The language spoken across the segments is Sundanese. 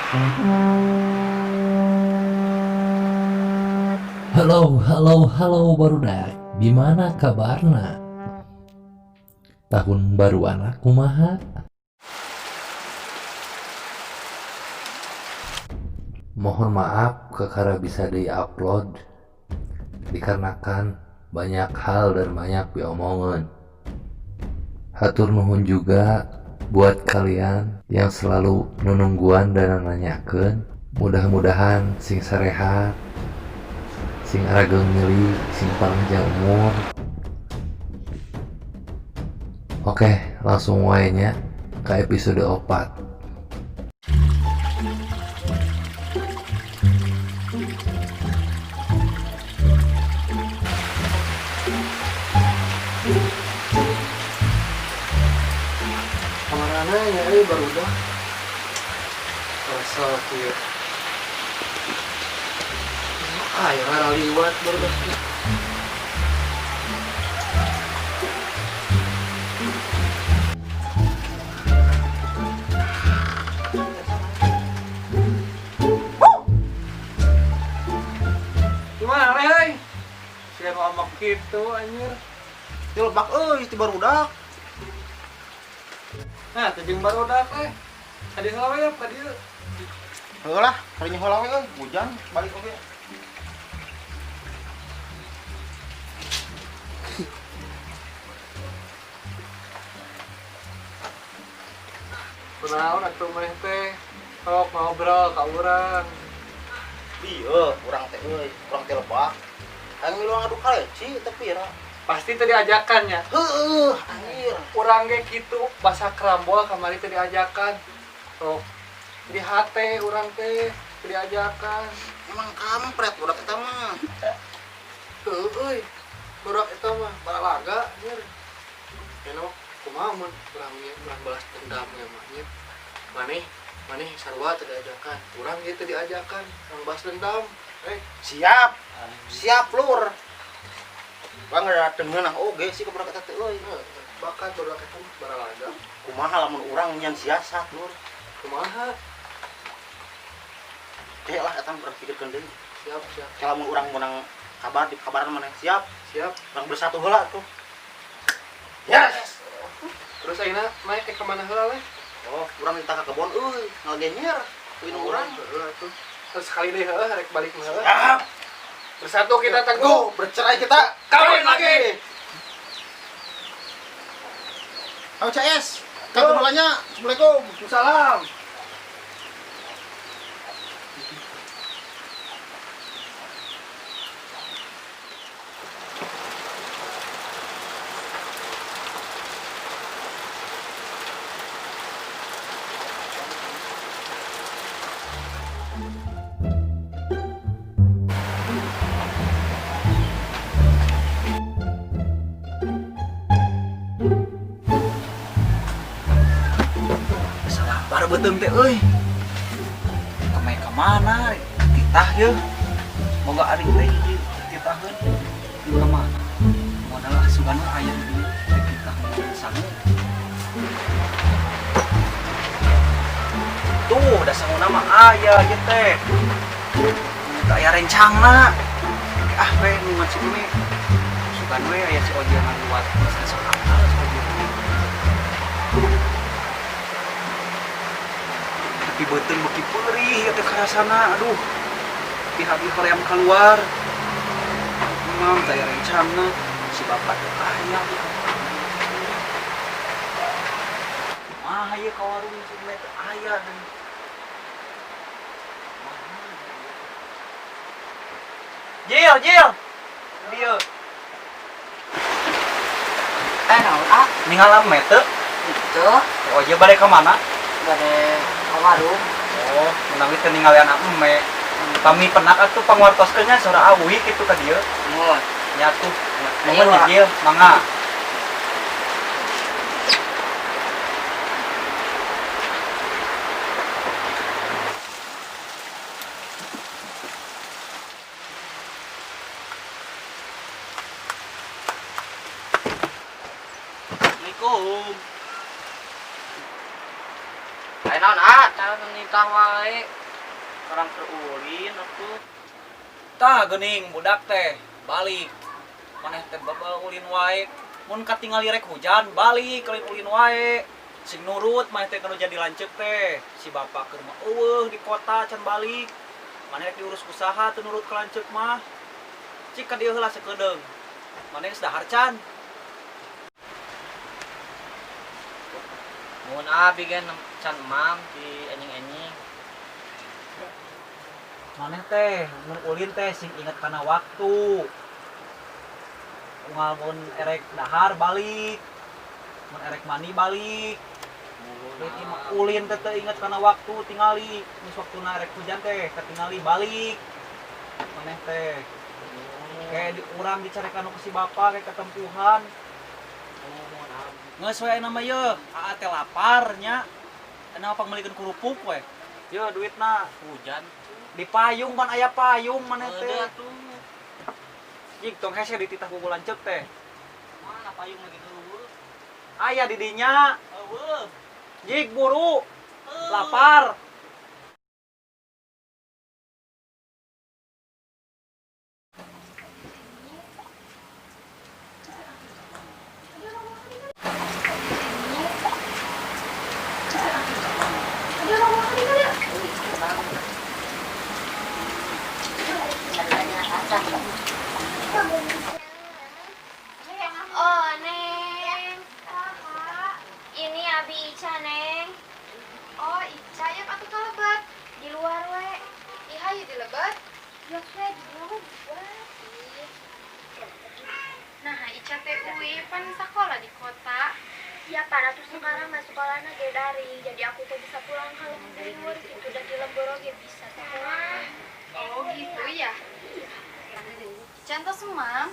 Halo, halo, halo barudak. Gimana kabarna? Tahun baru anak kumaha? Mohon maaf kakara bisa di-upload dikarenakan banyak hal dan banyak diomongan. Hatur nuhun juga buat kalian yang selalu nunungguan dan nanyakeun. Mudah-mudahan sing sarehat, sing arageng milik, sing panjang umur. Oke, langsung wae nya ke episode 4. Kamarana ya euy barudak. Rasa kieu. Ah, ya ngaraliwat barudak. Gimana leh euy? Sia ngomong kitu anjir. Ti lebak euy ti barudak. Nah, teu jeung barudak eh. Tadi heula we ka dieu. Heuh lah, kalinya heula we euy, hujan balik oge. Kunaon atuh maneh teh? Sok ngobrol ka urang. Ieu urang teh euy, urang teh lebak. Hayang milu ngadu kaleci tapi pira. Pasti tadi ajakan ya. Heueuh, anjir. Urang ge kitu basa kerambol kamari teh diajakan. Sok di hate urang teh diajakan. Emang kampret budak eta mah. Heueuh euy. Budak eta mah baralaga anjir. Eno kumaha mun urang nya urang balas dendam ya mah nya. Maneh maneh sarua teh diajakan. Urang ge teh diajakan, urang balas dendam. Siap. Siap lur. Bang ada ngeunah oge sih ka budak eta teh euy. Bakat budak eta mah baralaga. Kumaha lamun urang nyian siasat lur. Kumaha? Teh lah eta mah pikirkeun deui. Siap, siap. Kalau mun urang menang kabar di kabaran maneh siap. Siap. Urang bersatu heula tuh. Yes. Terus ayeuna naik ke mana heula leh? Oh, urang minta ka kebon euy, ngagenyer. Kuy nu urang. Heeh atuh. Terus sekali deui heueuh rek balik mah heula. Siap. Bersatu kita teguh, bercerai kita kawin lagi. Ayo CS, kau bolanya. Assalamualaikum. Salam. Sabar beuteung teh euy. Kemai ka mana titah yeuh. Boga aring teh hiji titaheun. Di ka mana? Modal asugan aya di dieu teh titah sangu. Tuh, da sanguna mah aya ieu teh. Teu aya rencangna. Ah we nu ngasih ini. Sugan we aya si Ojel ngaliwat geus sok akal si Ojel. Tapi beuteung beuki peurih ieu teh karasana, aduh. Pihak ieu hoream keluar. Memang teu aya rencangna si bapak teh aya. Mah ieu ka warung si Eme teh aya deui. Jil, Jil. Dieu. Naon, ah? Ninggal ame teu? Teu. Oh, ieu bade ka mana? Bade ka warung. Oh, menawi teu ninggalian ame. Pami penak atuh pangwartoskeun nya sora awi kitu ka dieu. Muhun. Nya atuh. Ayo, Nuhun nya, ah. Jil, mangga. Assalamualaikum. Ayo naon, ah? Tah meni Dititah wae. Orang keur ulin atuh. Tah geuning budak teh balik. Maneh teh babal ulin wae. Mun katingali rek hujan balik ulin ulin wae. Sing nurut maneh teh kanu jadi lanceuk teh. Si bapak keur mah eueuh di kota can balik. Maneh rek diurus usaha teu nurut ka lanceuk mah. Cik ka dieu heula sakedeung. Maneh geus dahar can. Mun abi ge can emam di enjing-enjing. Maneh teh mun ulin teh sing inget kana waktu. Unggal mun erek dahar balik. Mun erek mandi balik. Ulin mah ulin teh teu inget kana waktu tingali. Geus waktuna erek hujan teh katingali balik. Maneh teh kayak di urang dicarekan ku si bapak kayak ketempuhan. Geus we ayeuna mah yeuh, aa teh lapar nya. Ayeuna mah pangmeulikeun kerupuk we. Yeuh duitna. Hujan. Di payung pan aya payung maneh teh. Atuh. Jig tong hese dititah ku lanceuk teh. Mana payung lagi eueuh. Aya di dinya. Eueuh. Jig buru. Lapar. Oh, Neng. Ini Abi Ica, Neng. Oh, Ica ya atuh ka lebet. Di luar we. Ih, hayu di lebet. Ya we di luar we. Nah, Ica teh uwi pan sakola di kota. Ya, pan atuh sekarang mah sekolahna ge daring. Jadi aku teh bisa pulang ka lembur gitu dan di lembur oge bisa sekolah. Oh, gitu ya. Ica entos emam.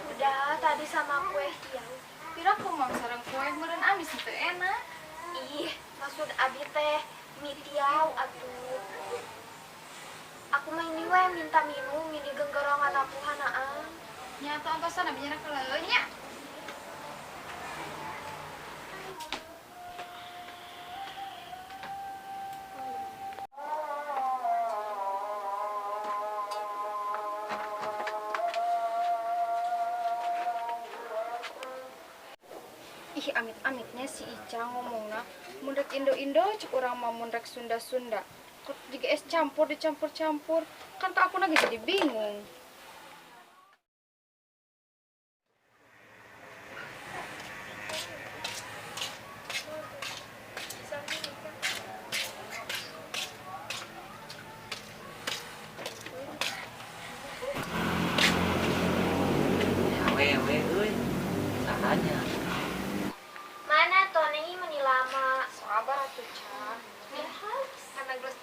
Udah tadi sama kue tiaw. Pira kumam sareng kue meureun amis teu enak. Ih, maksud Abi teh mie tiaw atuh. Aku mah ini we minta minum ini genggorongan aku hanaan. Nya atuh antosan abi nyana keleuh nya. Ih, amit-amitnya si Ica ngomongna mun rek Indo-Indo cek urang mah mun rek Sunda-Sunda. Kok jiga es campur dicampur-campur, kan tak aku lagi jadi bingung. Awewe euy. Sahanya. Mana tuh Neng meni lama. Sabar atuh, Ca. Nih, karena geus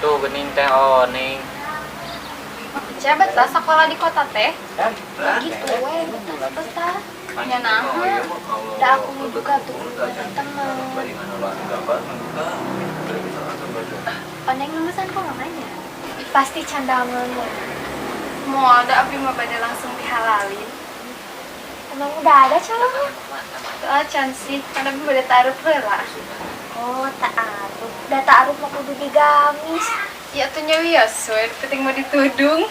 Tuh geuning teh oh Neng. Ica betah sekolah di kota teh. Ya gitu we, betah betah. Nya naha. Da aku juga tuh ada teman. Oneng lulusan kok mamanya? Pasti candangan. Mau ada abi mah bade langsung dihalalin. Emang udah ada calonnya? Tuh can sih, kan abi bade taruh heula. Oh, ta'aruf. Da ta'aruf mah kudu digamis. Ya atuh nya wios we, penting mah ditudung.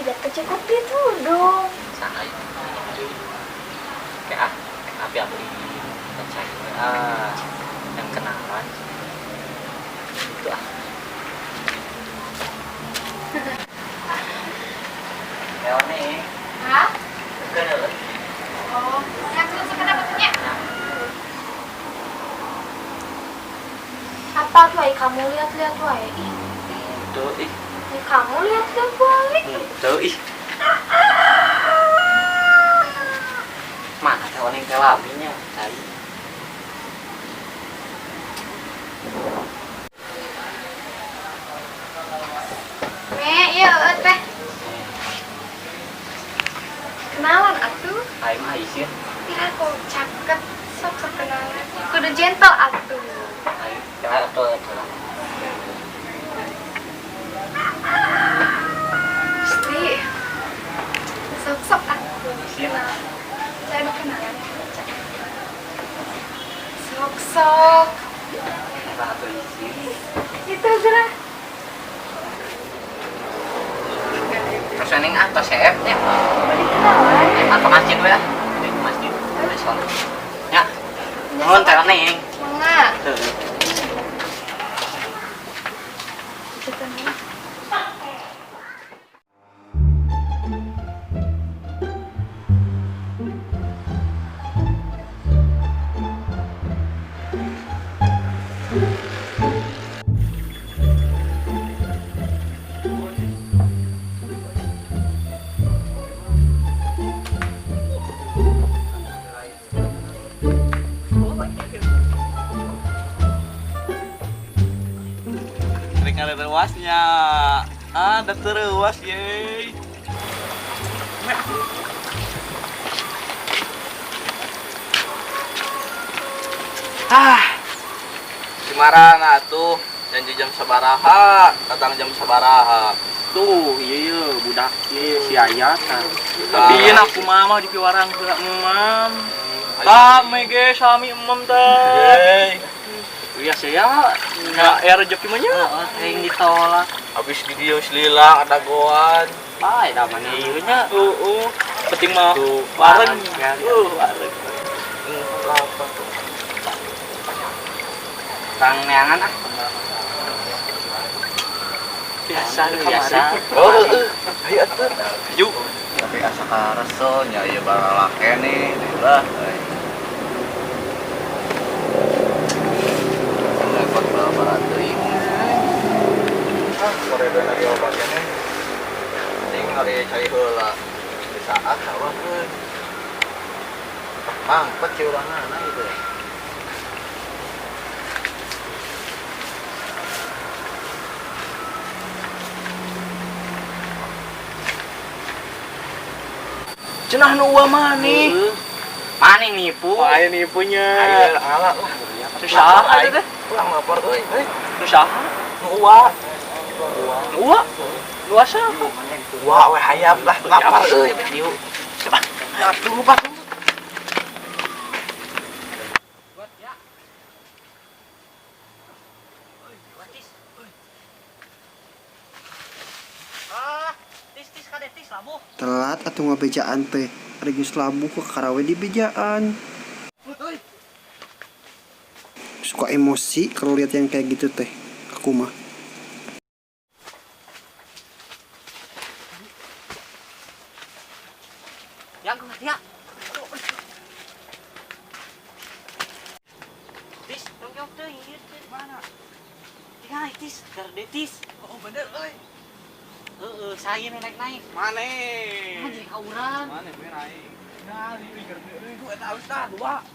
Tidak cukup ditudung. Saha ieu? Kayak ah, abi abdi cari we ah yang kenalan. Itu ah. Ya nih. Hah? Keun Oh, yang belum sekedar betulnya. Apa tuh ay kamu lihat-lihat wae? Ih, Tuh ih. ih, kamu lihat-lihat wae. Tuh ih. Mana teh oneng teh laminya cai. Me, iya teh. Kenalan atuh. Aing mah isin. Pira kok cakep, sok sok kenalan. Kudu gentle atuh. Aing teh atuh atuh. Pasti. Sok sok atuh. Isin. Saya mau kenalan. Sok sok. Teh atuh isin. Ah, tos CF nya. Balik kenalan. Ah, ke masjid we ah. Ke masjid. Balik sholat. Ya. Nuhun teh Neng. Mangga. Tuh. Rewasnya, ada terewas ye. Ah. Cimarana tuh janji jam sabaraha, datang jam sabaraha. Tuh, iya budak ieu si Ayat. Tapi aku mama di piwarang heula emam. Rame ge sami emam teh. Iya saya Nggak ya rezeki mah nya. heeh sering ditolak. Habis di dieu lila ada goan. Ah, da mana ieu nya. Heeh. Penting mah Tuh, bareng. Ya. Bareng. Lapar. Bang neangan ah. Biasa Biasa. Oh, heeh. Ayo atuh. Yuk. Tapi asa karesel nya ieu baralake nih, lah. Repot barat teuing. Ah, koredona di obat keneh. Ting ari cai heula. Di saat sawah euy. Mangpet si urangna gitu ya. Cenah nu uwa maneh. Maneh nipu. Ayo nipunya. Ayo ala lah. Saha atuh teh? Pulang lapor euy. Heuy, Nu saha? nu uwa. Nu uwa? Nu asa? Uwa we hayam lah, lapar euy. Yuk. Atuh lupa. Ah, tis tis kade tis labuh. Telat atau ngabejaan teh. Ari geus labuh ke karawe di bejaan. Suka emosi kalau lihat yang kayak gitu teh. Aku mah. Yang ya. Tis, tong jauh teh ieu teh mana? Tinggal tis, garde tis. Oh bener euy. Heeh, saya nu naik-naik. Maneh. Anjing ka urang. Maneh we naik. Nah, di garde euy, ku eta alus tah dua.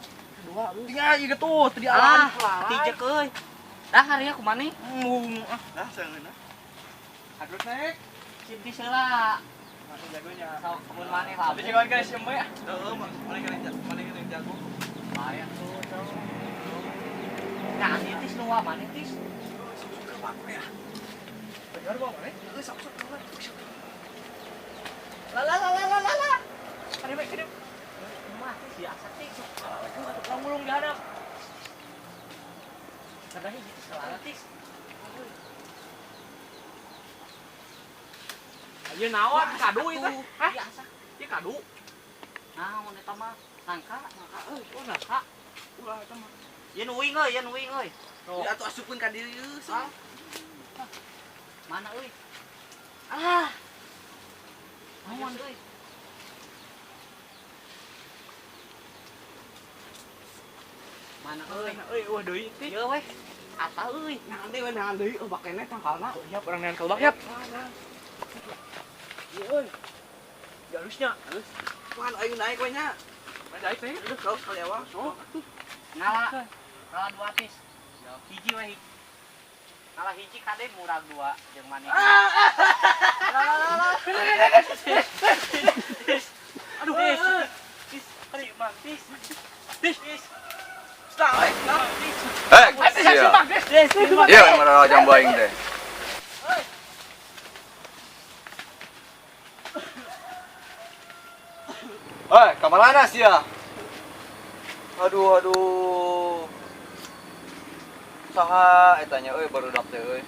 Dua. Tinggal ieu tuh teu dialan. Ah, tijek euy. Dah hari aku maneh. Ah, dah sangeuna. Aduh naik. Sip tis heula. Masih jagonya. Sok kebun maneh lah. Tapi jagoan guys semua ya. Heeh, maneh kena maneh kena jago. Lumayan tuh, tuh. Nah, tis nu wa maneh tis. Suka banget ya. Bener bawa maneh? Heeh, sok sok sok. La la la la la la. Kade bae kade. Mah tis biasa tis. Ngulung dihadap. Kada hiji tis salah tis. Ayo naon kadu itu. Hah? Biasa. Ieu kadu. Naon eta mah? Nangka, nangka euy, Oh, nangka. Ulah eta mah. Ieu nu uing euy, ieu nu uing euy. Ya atuh asupkeun ka diri ieu. Mana euy? Ah. Naon euy? Mana euy? Euy, wah deui teh. Ieu weh. Ata euy. Naon deui we naon deui oh bakene tangkalna. Yap, urang nean kalbak yap. Ieu euy. Ya halusnya. Halus. Kumaha aing naik we nya. Naik teh. Aduh, kau sekali awak. Oh, Ngala. Ngala dua tis. Hiji weh. Ngala hiji kade murag dua jeung maneh. Aduh. Tis, kali mang tis. Tis. Tis. Stop. Eh, sia. Iya, marah jambu aing teh. Hei, kamarana sia? Aduh, aduh. Saha eta nya euy barudak teh euy.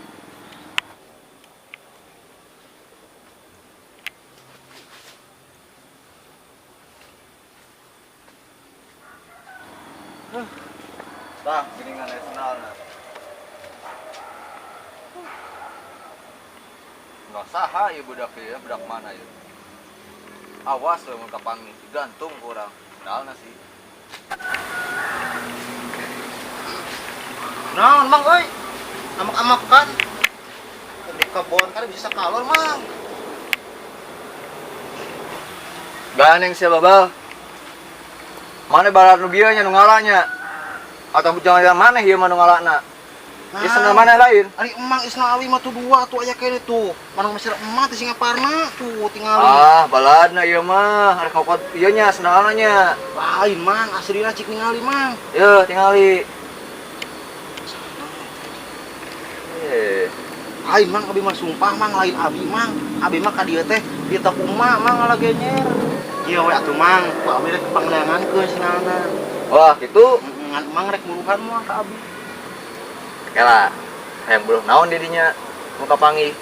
Tah, geuningan aya sendalna. Nggak saha ieu budak ieu, budak mana ieu? Awas lamun kapanggih, digantung ku urang. Sendalna sih. Naon Mang euy? Amak-amakan. Di kebon kan bisa kalor Mang. Gandeng sia babal. Mana barat nu bieu nya nu ngalanya? Atau jangan-jangan maneh ieu mah nu ngalana? Ieu sendal mana lain? Ari emang Isnawi mah tuh dua tuh aya kene tuh. Mana mesir emak teh Singaparna tuh tingali. Ah, baladna ieu mah, arek ngokot ieu nya sendalna nya. Lain Mang, aslina cik ningali Mang. Yeuh, tingali. Eh, Lain Mang, abi mah sumpah Mang, lain abi Mang. Abi mah ka dieu teh di toko emak Mang ngalagenyer. Ieu we atuh Mang, ku abi rek pangneangankeun sendalna. Wah, gitu. Ngan Mang rek buruhan mah ka abi. Kela, hayang buruh naon didinya nu kapanggih.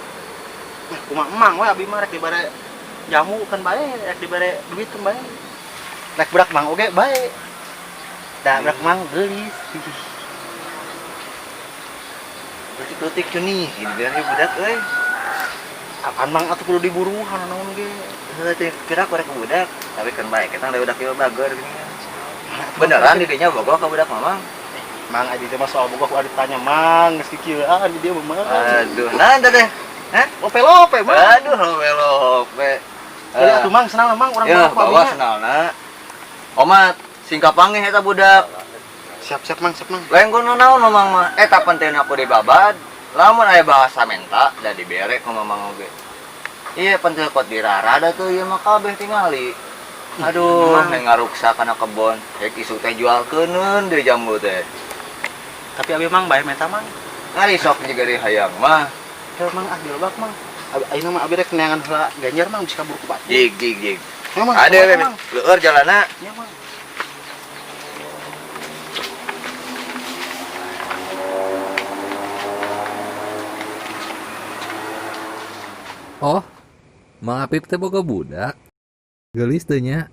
Nah, kumaha emang we abi mah rek dibere jamu kan bae, rek dibere duit kan bae. Rek budak Mang oge bae. Da budak Mang geulis. Leutik-leutik nih, ini biar budak euy. Apaan Mang atuh kudu diburuhan naon ge. Heuh, teh kira korek budak, tapi kan bae kita ada budak ieu bager gini. Beneran didinya bogoh ka budak Mamang? Mang adi teh mah soal bogoh ku adi tanya Mang, geus kikieuan di dia mah Mang. Aduh, nah teh. Hah? Lope-lope Mang. Aduh, lope-lope. Jadi atuh Mang senang Mang urang Ya, mah ku bawa abinya. sendalna. Omat, sing kapanggih eta budak. Siap-siap Mang, siap Mang. Lain kudu naon Mamang mah. Eta penting aku dibabad. Lamun aya bahasa menta da dibere ku Mamang oge. Iya penting kot dirarada tuh ieu mah kabeh tingali. Aduh, Mang. neng ngaruksa kana kebon. Rek isuk teh jualkeuneun deui jambu teh. Tapi abi Mang bae menta Mang. Ngari sok juga di hayang mah. Heuh Mang ah dilebak Mang. Abi ayeuna mah abi rek neangan heula ganjar Mang bisa kabur ku batu. Jig jig jig. Ya, Mang. Ada Kumaha, we, Mang. leueur jalanna. Ya Mang. Oh, Mang Apip teh boga budak. Geulis teu nya.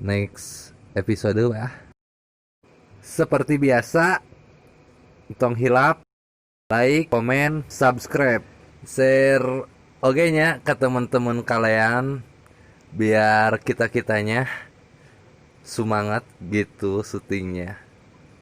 Next episode ya. Seperti biasa, tong hilap, like, komen, subscribe, share oge nya ke teman-teman kalian biar kita-kitanya semangat gitu syutingnya.